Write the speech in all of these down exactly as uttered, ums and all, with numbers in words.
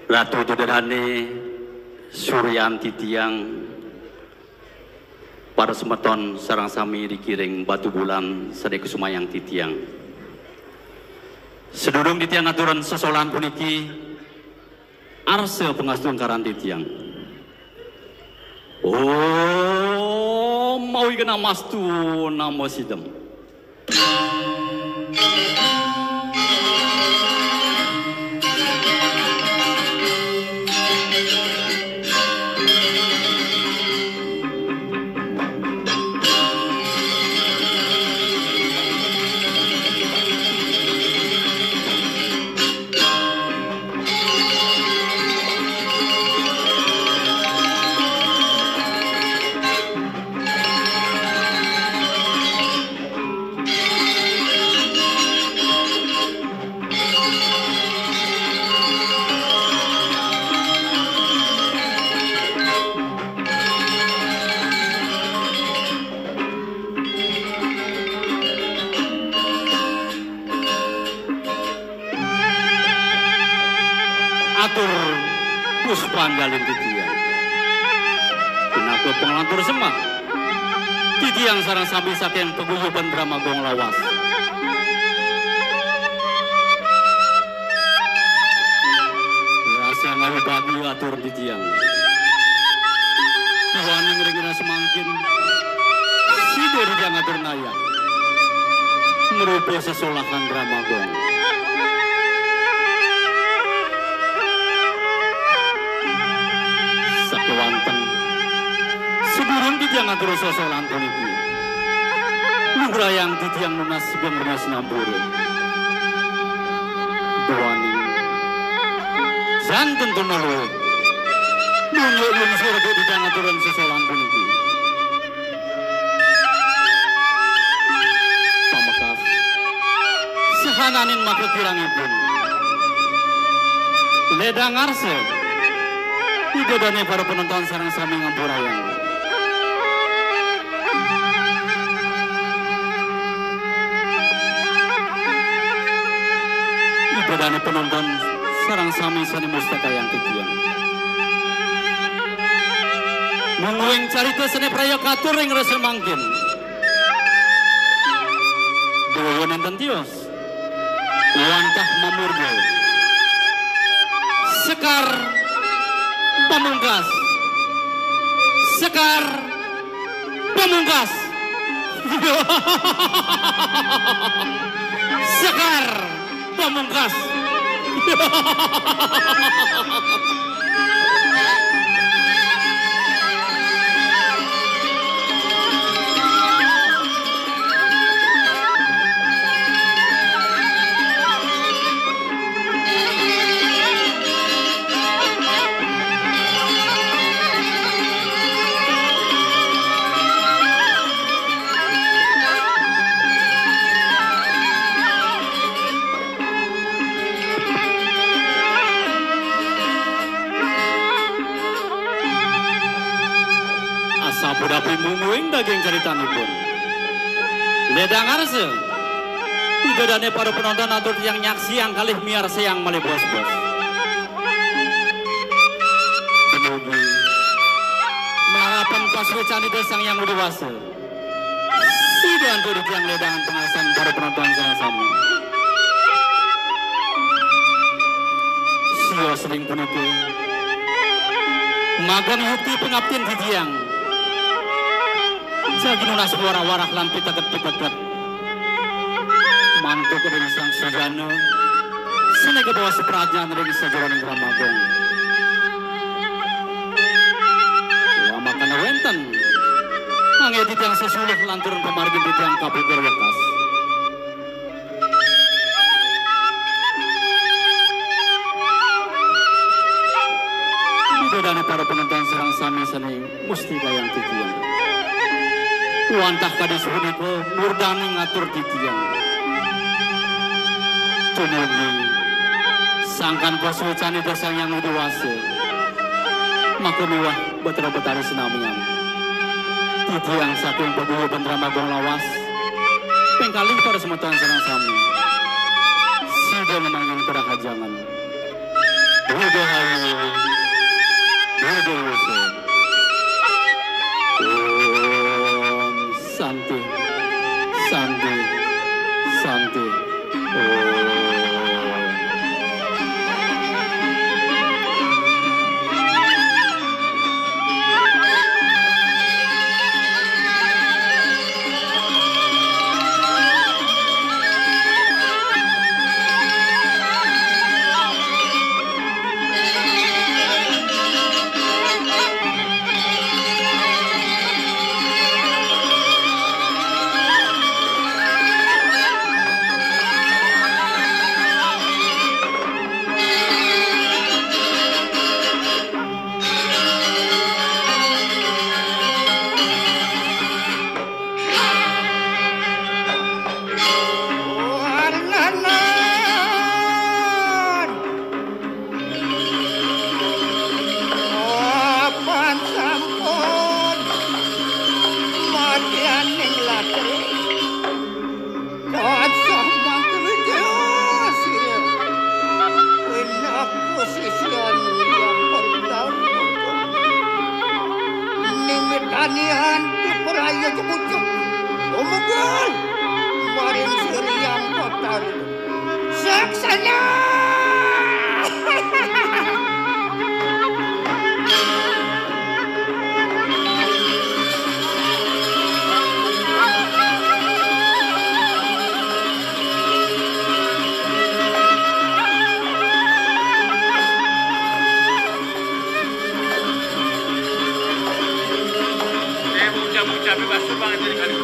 Ratu Dodane, suryan titiang, para semeton sareng sami ring Batubulan sane kusumayang titiang. Sadurung titiang ngaturang sesolahan puniki, arsa pangastungkaran titiang. Om Awighnamastu Namo Sidham. Atur puspanjalin titiang. Pinaka panglantur semah. Titiang sareng sami saking paguyuban Drama Gong lawas. Rasa ngawi bagi atur titiang. Duaning ring rasa mangkin. Sida titiang atur naya. Ngrupa sesolahan Drama Gong. Sakewanten. Sadurung titiang ngatur sesolahan puniki, lugrayang titiang nunas geng rena sinampura. Duaning janten tumaluh. Nunjuk lungsur titiang ngaturang sesolahan puniki. Pamekas. Sahananing makakirangipun. Ledang arsa. Ida dane para penonton sareng sami ngampurayang. Ida dane penonton sareng sami sane mustakayang titiang. Mungguing carita sane praya katur ring rasa mangkin. Duwuh nenten tios. Wantah mamurda. Sekar pamungkas. Sekar pamungkas. Sekar pamungkas. Asapunapi mungguing daging caritanipun. Ledang arsa. Ida dane para penonton atur titiang nyaksiang kalih miarsayang malih bos-bos. Dumugi malarapan pasuecan Ida Sang Hyang Widhi Wasa. Sida antuk titiang ledangan pangarsan para penonton sareng sami. Sios ring puniki. Magang yukti pangaptin titiang. Jagi nunas warah-warah lan piteket-piteket. Mantuk ring Sang Sujana. Sane kabaos prajnan ring sajeroning Drama Gong. Lamakana wenten. Mangke titiang sesuluh lanturang pamargin titiang kapukur wekas. Ida dane para penonton sareng sami sane mustikayang titiang. Wantah kadi sapunika murdaning atur titiang. Dumugi sangkan pasuecan Ida Sang Hyang Widhi Wasa. Maka miwah Betara Betari sinamian. Titiang saking paguyuban Drama Gong lawas. Ping kalih para semeton sareng sami. Sida ngemangin kerahajangan. Buddha Ayu, Buddha Wusén. Om Santi, Santi, Santi. Om. Apan sampun matianing latri, tansah mangkruja sira. Pinaku sisian yang bertahan. Nimitanian diperaya kemucuk. Umugul maring Siriang Batari. Saksana! Eh, bocah-bocah bebas terbang dari kali.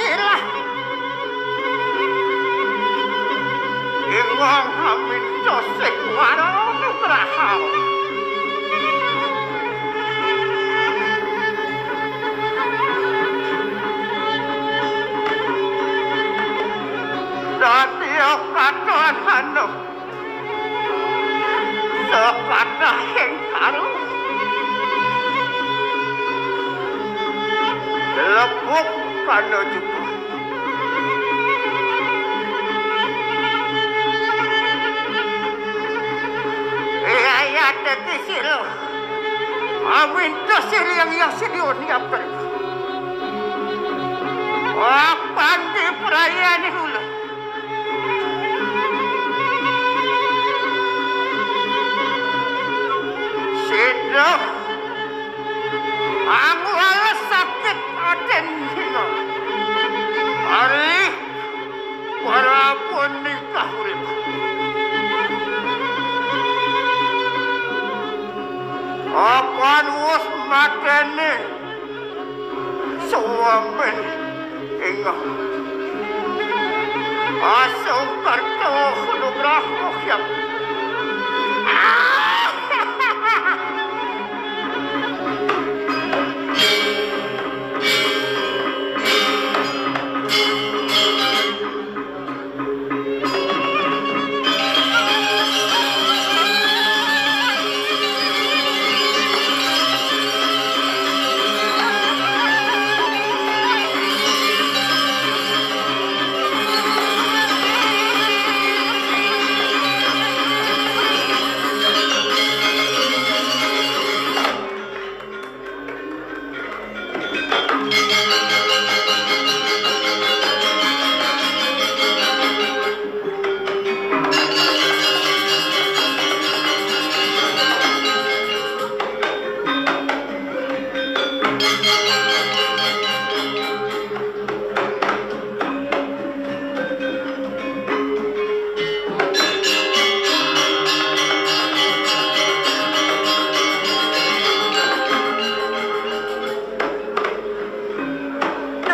Ilah. Ingong amin cosik waro nugraha. Dadi katon anu. Sakatah sing karuh. Lebuk kana jebak. Iya, iya, teti sira. Aminta sira yang, yang sediun yapri. Apan diprayanin ulun. Sida angwala sakit aden hina. Ari parabun ningkah urip. Apan wus mateni. Suamin ingah. Asung kerto nugrah mukyap.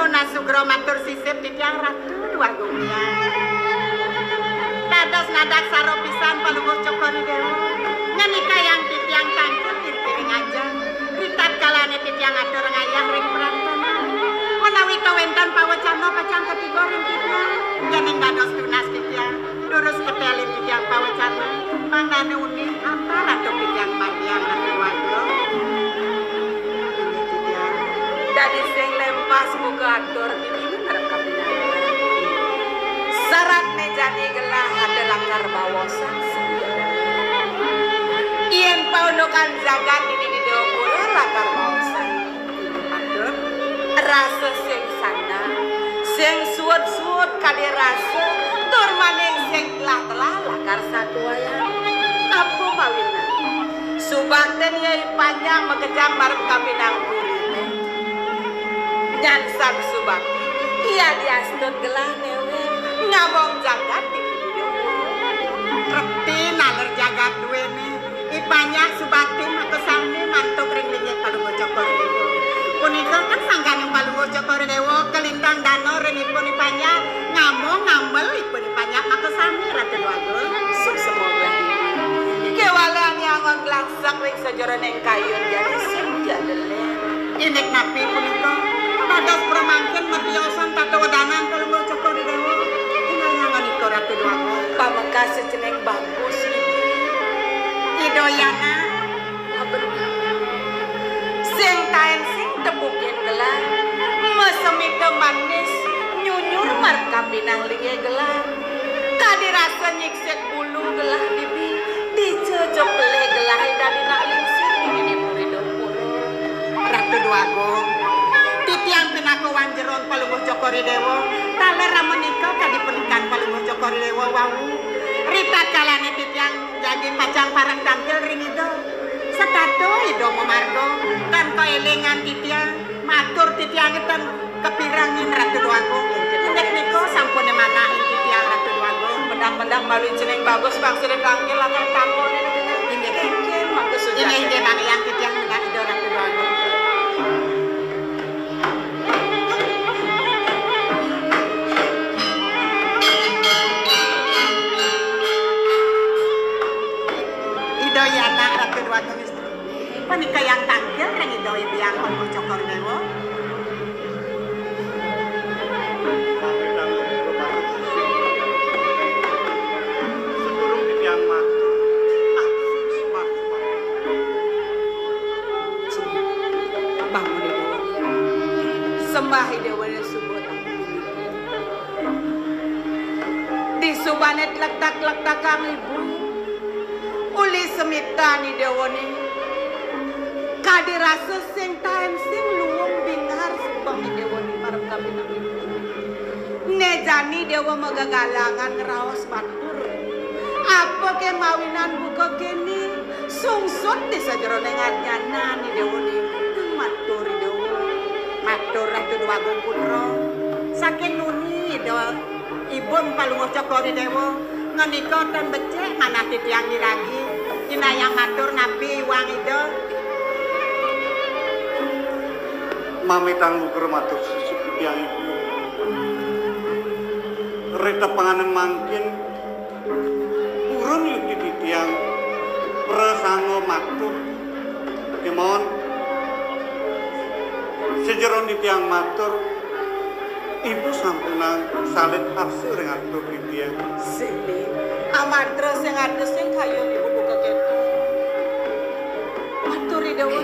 Nunas sugra matur sisip titiang Ratu Dwagung Hyang. Dados nadhaksara pisan Palungguh Cokor I Déwa. Ngenikayang titiang tangkil ring ajeng. Ritatkalané titiang atur ngayah ring prantan. Menawi ta wénten pawecana pacang katiba ring titiang. Yéning dados tunas titiang, durus ketelin titiang pawecana. Mangdané uning ampar antuk titiang margiang Ratu Dwagung. Inggih titiang. Dadi sing lempas buka atur bibi ngarep kabinangan. Saratné jani gelah ada lakar bawosan. Yén paundukan jagat dini di Déwapura lakar bawosan. Atur, rasa sing sandang, sing suud-suud kadi rasa, tur maning sing telah-telah lakar satuayang. Apa mawinan? Subaktin iya I Panjak makejang marep kabinang puriné. Nyan sang Subakti, iya diastut gelah néwék, ngamong jagat di dunya. Repti naler jagat duéné, I Panjak Subakti makasami mantuk ring linggih Palungguh Cokor I Déwa. Punika kan sangkaning Palungguh Cokor I Déwa kalintang dana ring ipun I Panjak, ngamong ngamel ipun I Panjak makasami Ratu Dwagung. Suksma belah dini. Kéwala anyangon glangsek ring sajeroning kayun jani sing jadeler. Indik napi punika? Dados pramangkin matiosan tata wedanan Palungguh Cokor I Déwa. Inayang nika Ratu Dwagung. Pamekas cening bagus, Ibu. Ida Yana. Aben. Sing taén sing tepukin gelah. Masemita manis nyunyur marep kabinang linggih gelah. Kadi rasa nyiksik bulu gelah bibi, dija ja pelih gelah dadi nak lingsir ning puri Déwapura. Ratu Dwagung, titiang pinaka wanjeran Palungguh Cokor I Déwa, taler ramenika kadi pendikan Palungguh Cokor I Déwa wau. Ritatkalané titiang jagi pacang pareng tangkil ring Ida. Setata Ida mamarga, tan kaélingan titiang, matur titiang ten Kapirengin Ratu Dwagung. Indik nika sampun manah ing titiang Ratu Dwagung. Medang-medang malu cening bagus bangsa dan tangkil lakar tangkil. Inggih. Kénkén mangda sujati. Inggih, inggih, Bang Hyang titiang mendak Ida Ratu Dwagung. Panikayang tangkil ring Ida Hyang Palungguh Cokor Déwa. Sedurung titiang matur, ah, sembah, sembah. Bangun, Ida. Sembah Ida Déwa suba. Disubané tletak-tletakang ibu. Uli semitan Ida Déwané. Kadi rasa sing taén sing luung bingar subeng Ida Déwané marep kapining ibu. Né jani Ida Déwa magagalangan ngraos matur. Apa ké mawinan buka kéné? Sungsut di sajeroning adnyanan Ida Déwané. Matur Ida Déwa. Matur Ratu Déwagung Putra. Saking nuni Ida Ibu Palungguh Cokor Déwa, ngandika tan becik manah titiang miragi, inayang matur napi iwang Ida. Mamitang lugra matur suksuk titiang Ibu. Ritepengané mangkin, purun yukti titiang prasangga matur. Kémaon, sajeroning titiang matur, Ibu sampunang salin harsa ring atur titiang. Sini, amantra sing ada sing kayun Ibu buka kéto. Matur Ida Déwa.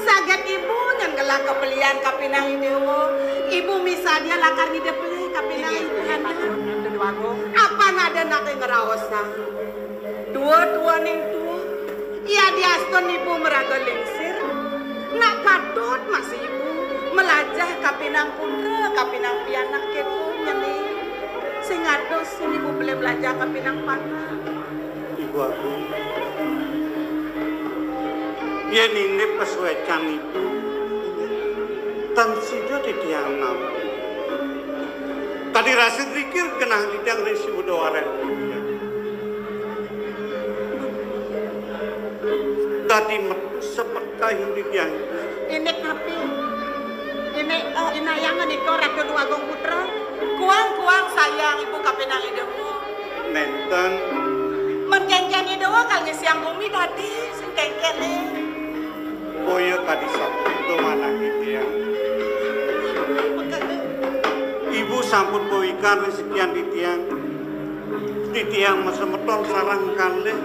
Saget Ibu nyen gelah kebelian kapining Ida Déwa. Ibu misadia lakar ngidih beli kapining Ida Déwa. Apa ada nak ngraosang? Dua-duaning tua, yadiastun ibu maraga lingsir, nak patut masih ibu melajah kapinang putra, kapinang pianak kéto nyeni. Sing atos sing ibu beli melajah kapinang panak. Ibu Agung, yén indik pasuécan ibu, tan sida titiang nampi. Kadi rasa rikir genah titiang ring siwada warén titiang. Dadi metu sepet kayun titiang. Indik napi? Indik, oh, inayang nika Ratu Déwagung Putra. Kuang-kuang sayang ibu kapinang Ida Déwa. Nénten. Men kénkén Ida Déwa kal ngisiang gumi dadi sing kénkéné. Boya kadi sapunika manah titiang. Ibu sampun pawikan ring sikian titiang. Titiang masemeton sareng kalih.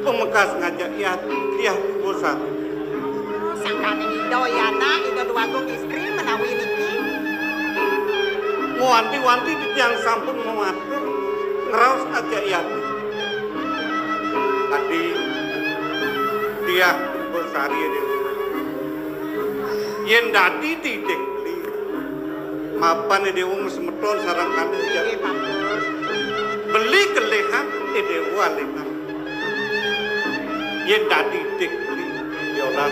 Pamekas ngajak Yah, Yah Kumbasari. Sangkaning Ida Yana, Ida Déwagung Istri menawi niki. Mawanti-wanti titiang sampun mamatur ngraos ajak Yah. Adi, Diah Kumbasari Déwa. Yén dadi titik beli, mapan Déwa semeton sareng kanu. Nggih, Pak. Beli kelihan Déwa alinan. Yén dadi titik beli, yolas.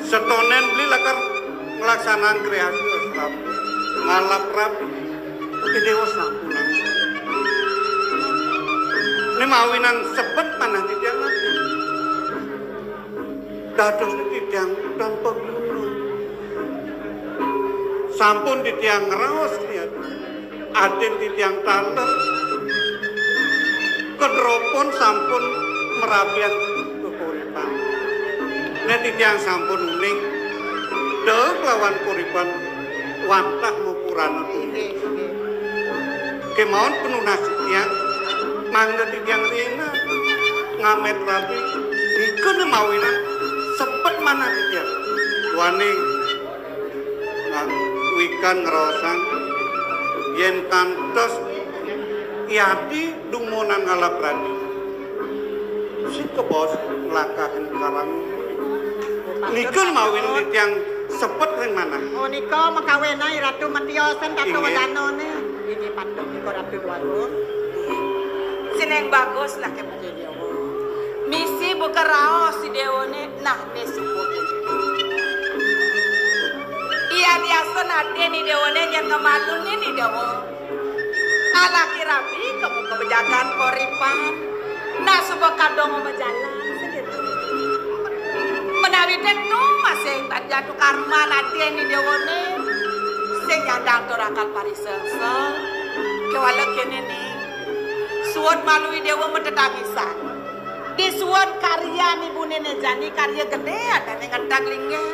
Setonén beli lakar nglaksanang kreasi Islam. Ngalap rabi. Déwa sampunang. Né mawinan sebet manah titiang ati. Dados titiang tanpa guna. Sampun titiang ngraos niat. Adin titiang taler. Kedropon sampun merabian kekuripan. Né titiang sampun uning. Dek lawan kuripan wantah mupurana tuni. Kémaon penunas titiang, mangda titiang rina ngamét rabi. Nika né mawinan sepet manah titiang. Duaning wikan ngraosang yén kantos yadi dumunan ngalap rabi. Sing kabaos nglangkahin karang. Nika mawinan titiang sepet ring manah. Oh, nika makawenan Ratu Matiosan Ratu Inggih. Wedanané. Inggih patut nika Ratu Déwagung. Sining bagus nak Misi buka raos Ida Déwané, nah, né suba. Iya biasa nadin Ida Déwané nyén ngemalunin Ida Déwa. Alaki rabi kamu kebejakan koripan. Nah, suba kadung majalan segitu. Menawi ditu masih jatuh karma nadin Ida Déwané. Sing nyandang turakan parisengsel. Kéwala kéné né. Suud malu Ida Déwa matetangisan. Disuwun karyan ibuné né jani karya gedé adané ngedeg linggih.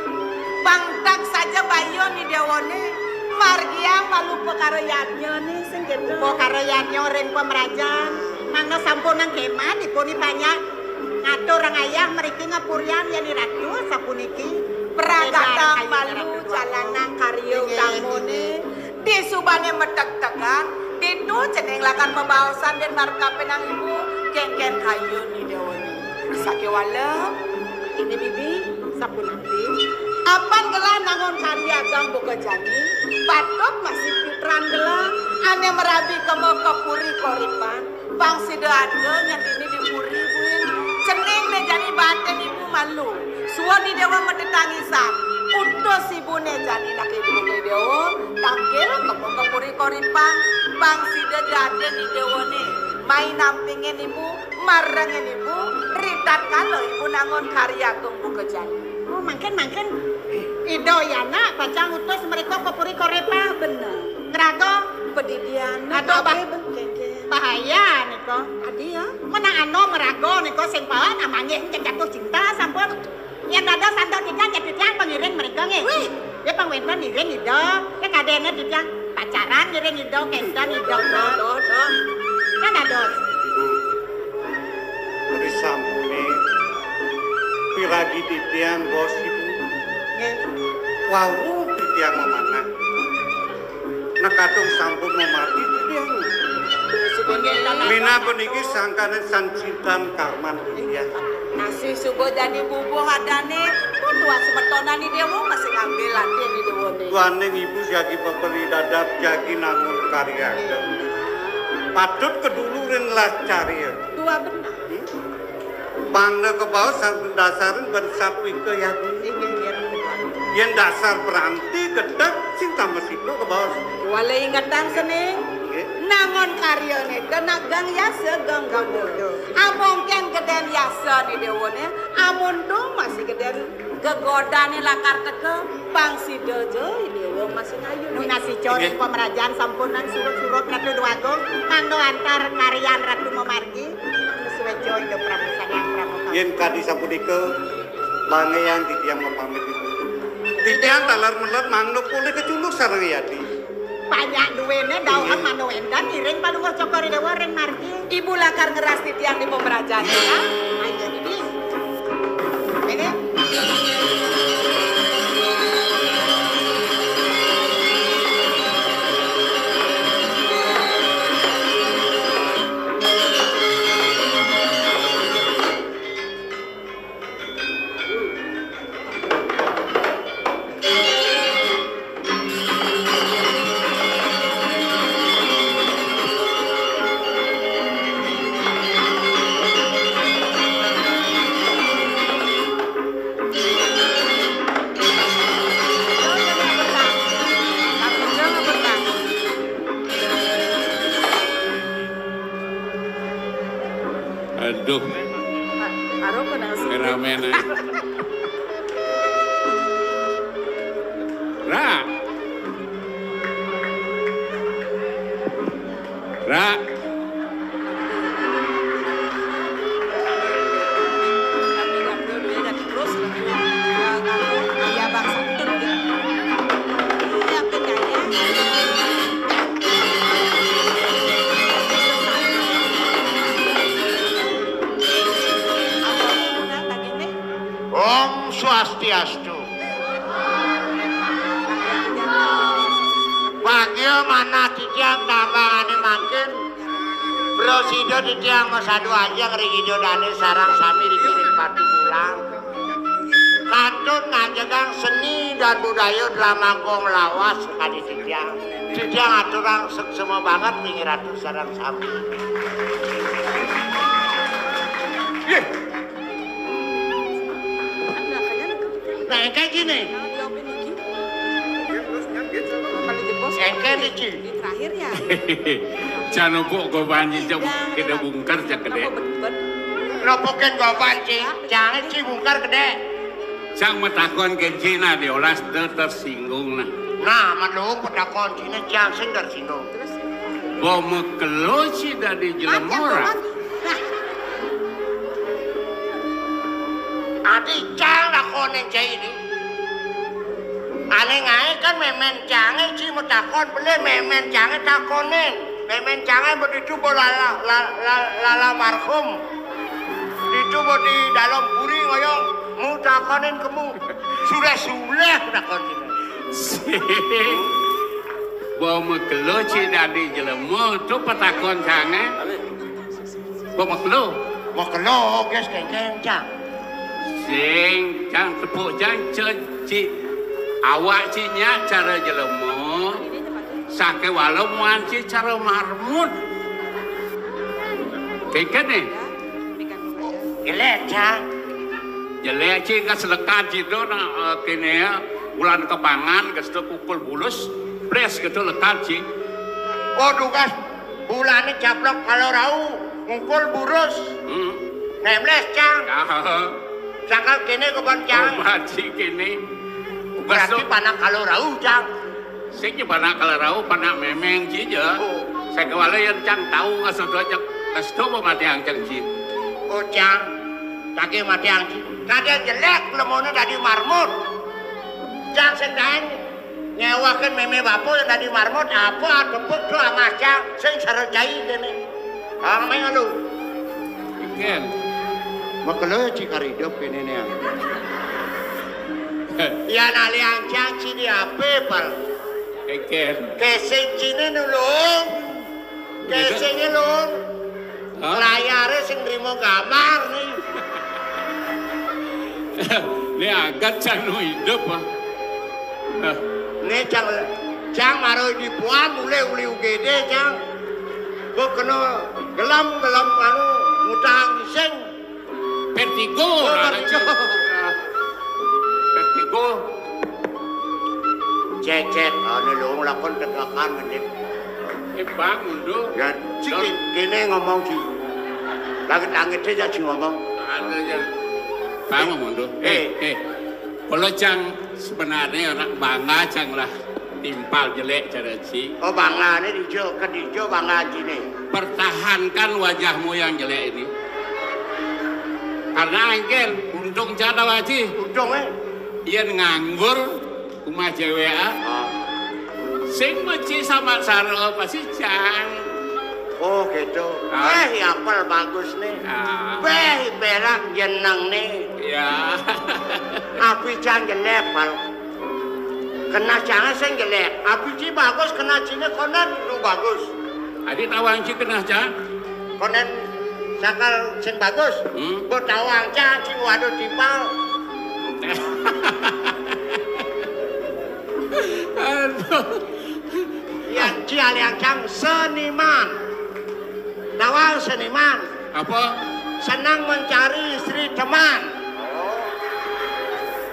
Pangtag saja bayun i déwané margiang malu pakara yadnyané sing kéto. Pakara yadnya ring pamrajan. Mangda sampunang kémah dipun ipanjak. Ngaturang ayah mriki ngapurian yén i ratu sapuniki. Pragatang malu jalanang karya utamané. Disubané mategtegan, ditu cening lakar mabaosan yén markapinang ibu, kénkén kayun i déwané. Sakéwala, ini bibi, sapunapi. Apan gelah nangun karya ageng buka jani, patut masih pitran gelah, ané marabi kema ka puri koripan. Pang sida ada nyang dini di puri, buin. Cening né jani batin ibu malu. Suwun i déwa madetangisan. Utus ibuné jani nak ibu i déwa. Tangkil kema ka puri koripan. Pang sida jatin i déwané. Mai nampingin ibu, marengin ibu, ritatkala ibu nangun karya agung buka jani. Oh, mangkin, mangkin. Ida Yana pacang utus mrika ka puri koripan. Bener. Ngraga padidian. Aduh, bah. Bahaya nika. Adi ya. Menang anu maraga nika sing pawan amanggih jatuh cinta sampun. Yén dados sandok titiang, ya titiang pangiring mrika nggih. Wih. Ya pang wénten ngiring ida, ya kadéna titiang pacaran ngiring ida, kénten ida. Doh, doh, doh. Kan dados. Ibu, risampuné piragi titiang bos ibu. Nggih. Wau titiang mamanah. Nah, kadung sampun mamargi titiang. Minab puniki sangkaning sancintan karman titiang. Masih suba jani bubuh adané, pun dua semetonan i déwa masih ngambil latihan i déwané. Duaning ibu jagi peperi dadap, jagi nangun karya. Patut kedulurin lah carya. Dua benar. Mangda kebaos sampun dasarin ben sapika yadnya. Inggih, inggih. Yén dasar peranti gedeg sing tambah siko kebaos. Wala ingetang seni. Nggih. Nangun karyané té nak gang yasa gang goda. Amongkén gedén yasa né déwané, amun to masih gedén gegodané lakar teka, pang sida ja i déwa masih ngayu. Nunas ica ring pamrajan sampunang surut-surut Ratu Déwagung, mangda antar karyan Ratu mamargi. Suwejo Ida Prabu Sang Hyang Prabu Kawis. Yén kadi sapunika, bangéang titiang mapamit. Titiang taler melet mangda polih kacunduk sareng yadi. Banyak duwéné dauhan mangda wénten ngiring Palungguh Cokor I Déwa ring margi. Ibu lakar ngeras titiang di pemerajan, ya? Ayo, Bibi. Ini. Aduh. Karo kena sih. Ramen aja. Ra. Ra. Terus, ya, Bang Sabtu, gitu. Iya, bedanya. Om Swastiastu. Bagia manah titiang tambangané mangkin. Prasida titiang masadu ajeng ring Ida Dané sareng sami ring Batubulan. Kantun ngajegang seni dan budaya drama gong lawas kadi titiang. Titiang aturang seksema banget ring Ratu sareng sami. Nah, engké gini. Engké niki. Ini terakhir ya. Can upuk goban cicing, kéné bungker cak gedé. Nopokin goban cicing, jangan ci bungker gedé. Sang matakon kén ci, nah diolas té tersinggung nah. Nah, mendung patakon ci né jang sing tersinggung. Bo makelo ci dadi jelema ora. Nah. Cang takonin cai ni. Ané ngaé kan mémén cangé ci mau takon, belih mémén cangé takonin. Mémén cangé begitu bola la, la, la, lala marhum. Itu mau di dalam puri ngoyong, mau takonin kemu. Sudah-sudah takonin. Sing. Bau makelo ci dadi jelema, to patakon cangé. Bau makelo. Makelo, gés kéngkén, Cang. Sing, Cang, tepuk, Cang, ci, ci. Awak ci nyak cara jelema, sakéwala muan ci cara marmut. Kéngkén né. Jelék, Cang. Jelék ci, ka selekan ci to, nah, eh, kéné ya, bulan kepangan, ka selekan kukul bulus, blés gitu lekan ci. Oh, dugas bulané caplok kalau rau, ngukul burus. Hmm. Nemles, Cang. Ah. Sangkal kéné kebon, Cang. Oh, baci kéné. Berarti panak kalau rau, Cang. Sing ja panak kalau rau, panak mémén ci ja. Oh. Sakéwala yén Cang tau ngasuh dojek, restu pematihan Cang ci. Oh, Cang. Kagé matihan ci. Kadén jelék lemoné dadi marmut. Cang sing daén nyéwakin mémé bapa yén dadi marmut, apa atepuk to amas Cang sing sareng cai kéné. Ah, main lu. Iken. Makelo ci kar idup kéné né. Ya nalian Cang ci di apa, Pal? Iken. Késing ciné nulung. Késingé lung. Hah? Layaré sing nrimo gambar né. Né agat Cang nu idup, ah. Hah. Né Cang, Cang maro di puan mulih uli U G D, Cang. Kok kena gelem-gelem anu ngutang sing. Vertigo, oh, ora vertigo. Vertigo. Cécét, anu lung lakon tegakan mending. Eh, Bang, mundur. Ya, ci kéné ngomong ci. Langit-langit aja ci ngomong. Ada ya. Bang, mundur. Eh, eh. Kalau Cang sebenarnya orang bangga, Cang lah. Timpal jelék cara ci. Oh, banggané dijo, kedijo bangga ciné. Pertahankan wajahmu yang jelek ini. Karena engkén untung cara waji. Untung, eh. Yén nganggur, rumah cewek, ah. Ah. Sing meci sama saro pasti Cang. Oh, gitu. Ah. Eh, apel bagus né. Ah. Béh, perak jeneng né. Ya. Api Cang jelék, Pal. Kena Cangé sing jelék. Api ci bagus kena ciné konen nu bagus. Adi tawang ci kena Cang. Konen sakal sing bagus. Hmm. Mbok tawang Cang sing waduh timpal. Aduh. Yang ci alian Cang seniman. Tawang seniman. Apa? Senang mencari istri teman.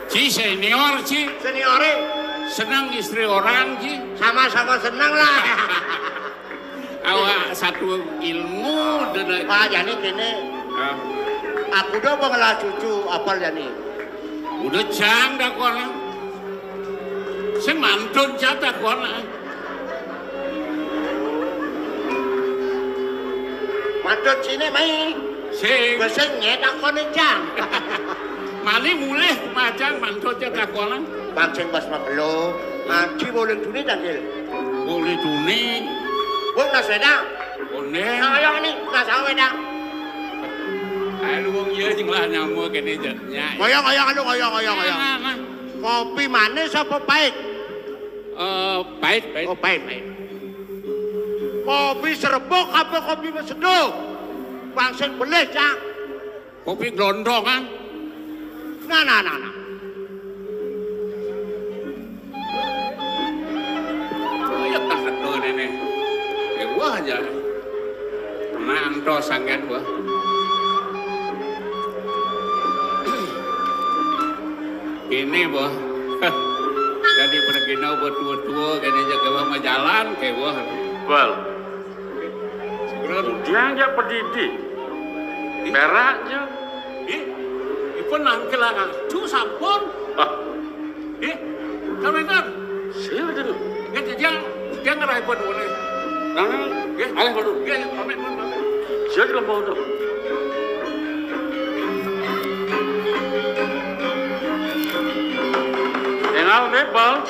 Ci senior, ci. Senioré. Senang istri orang, ci. Sama-sama senang lah. Awak satu ilmu, dada. Pak, jani kéné. Ah. Aku do pengelah cucu apal jani. Udah Cang dah kono. Sing mantun Cang dah kono. Mantun sini mai. Sing. Wis sing nyé takoné Cang. Mani mulih macang mantun Cang takonan. Bang sing pas makelo. Ngaji boleh duni tangkil. Boleh duni. Wong nas wedang. Boleh. Nah, ayo ni, nas wedang. Ayo lu wong iya sing lah nyamuk kéné jek. Ngoyong, ngoyong, anu, ngoyong, ngoyong, ngoyong. Nah, nah, nah. Kopi manis apa pahit? Eh, pahit, pahit. Oh, pahit, pahit. Kopi serebok apa kopi seduh? Bang sing belih, Cang. Kopi glondongan. Nah, nah, nah, nah. Oh, ya tak ada nenek. Eh, wah aja. Manto sangen wah. Ini wah. Jadi pergi nau buat tua-tua, kene aja ke wah majalan ke wah. Bal. Segera dia aja pedidi. Perak aja. Ih, ipun nangkil aja. Cu sampun. Ah. Ih, kamu kan? Siapa itu? Nggak, dia, dia ngerah ipun boleh. Nah, nah, nggih, alih baru. Nggih, pamit pun, pamit. Siapa juga mau tuh? Rebal.